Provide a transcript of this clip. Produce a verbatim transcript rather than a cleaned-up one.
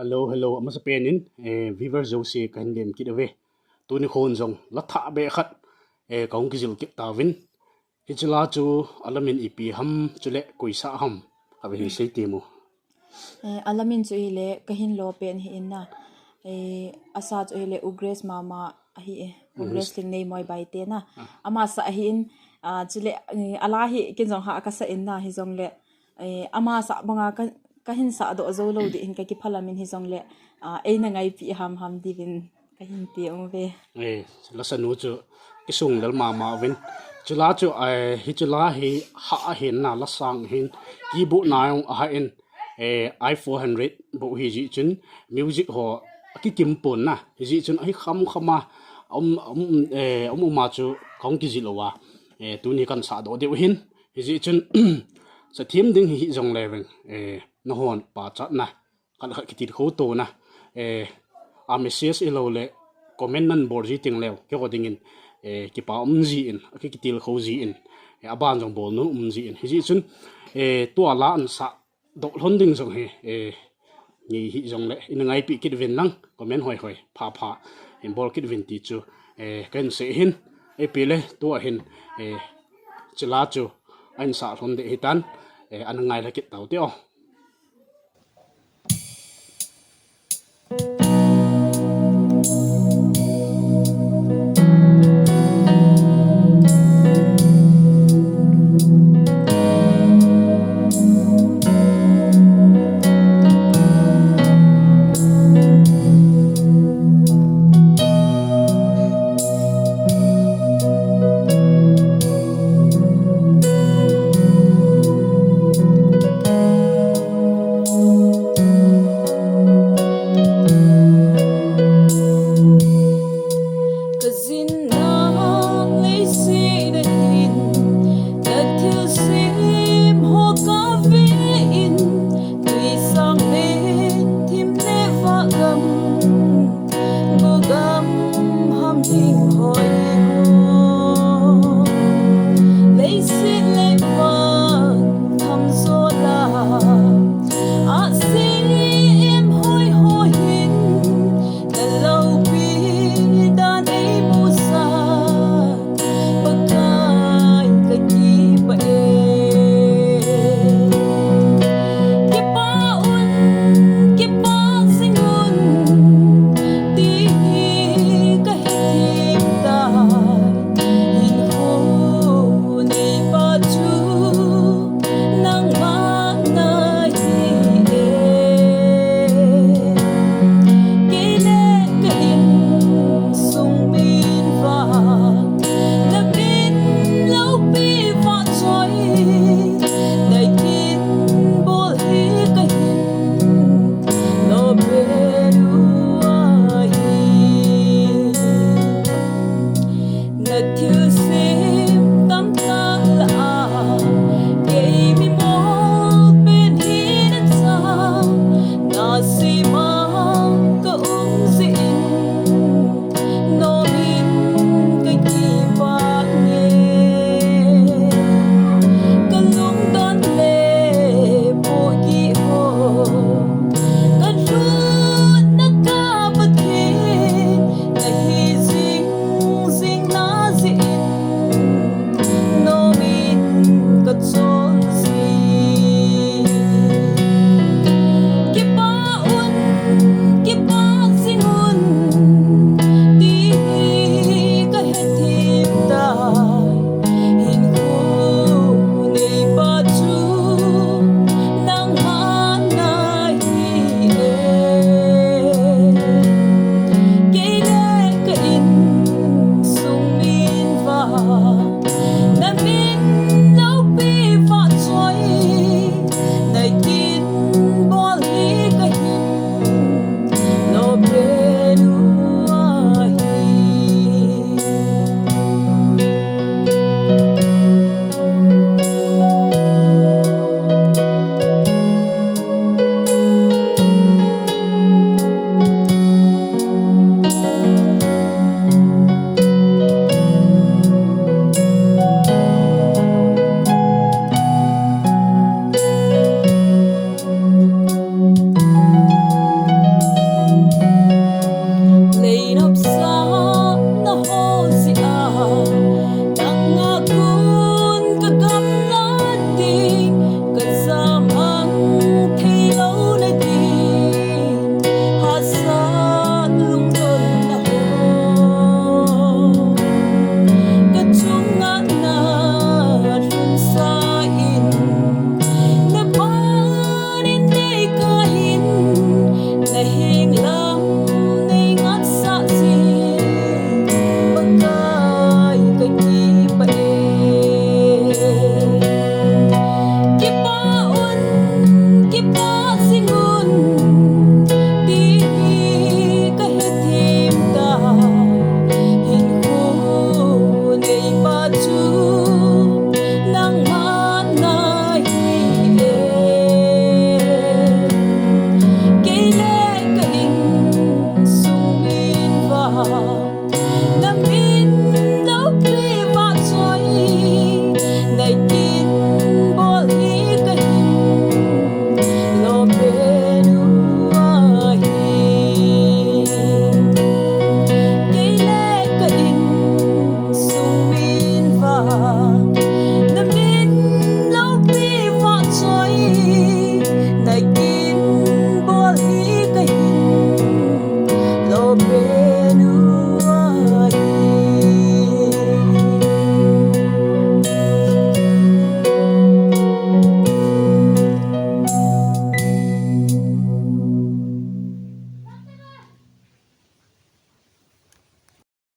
Hello, hello, amasa penin, eh, viewer jouse kahin lem kit uve. Tuni khon jong la thah beh khat, eh, kahung kijil kit tauvin. Hiche la chu alamin ipi ham, chule koisa ham, kave hin sei temo. Eh, alamin chu hile, kahin lo pen hi in na. Eh, asa chu hile, Ugres Mama ahi e. Ugres Lhingnei Moibai te na. Ah. Amasa ahi in, ah, chule, eh, ala hi ken jong ha kasa in na, hijongle, eh, amasa banga ka, kahin sah doh jou lou ding hin kakiphalam in hijongle, ah, eina ngaipi ham ham diuvin kahin ti uve. Eh, lasa nu chu kisung lel mama uvin. Chula chu, eh, hiche la hi ha ahin na, la sang hin, keyboard na jong aha in, eh, i four hundred bou hi jeh chun music ho akikim pon na. Hijeh chun ahi kham kham a, um, um, eh, um, um a chu kahung kijil uva. Eh, tuni kan sah doh diu hin. Hijeh chun, sa thim ding hi, hi jongle veng, eh, nahon pachatna khat khat kitilkhou tona, eh, a message ilou le comment nan bol ji teng leu, keiho dingin, eh, kipa um jin, aki kitilkhou jin, eh, aban jong bol nom um jin. Hijeh chun, eh, tua la an sah doh lhon ding jong hi, eh, ngei hi jongle, in ngaipi kit uvin lang, comment hoi hoi, pha pha, in bol kit uvin ti chu, eh, kahin sei hin, ipi le, tua hin, eh, hiche la chu, ahin sah lhon ding hitan, eh, ana ngai lha kit tau te o.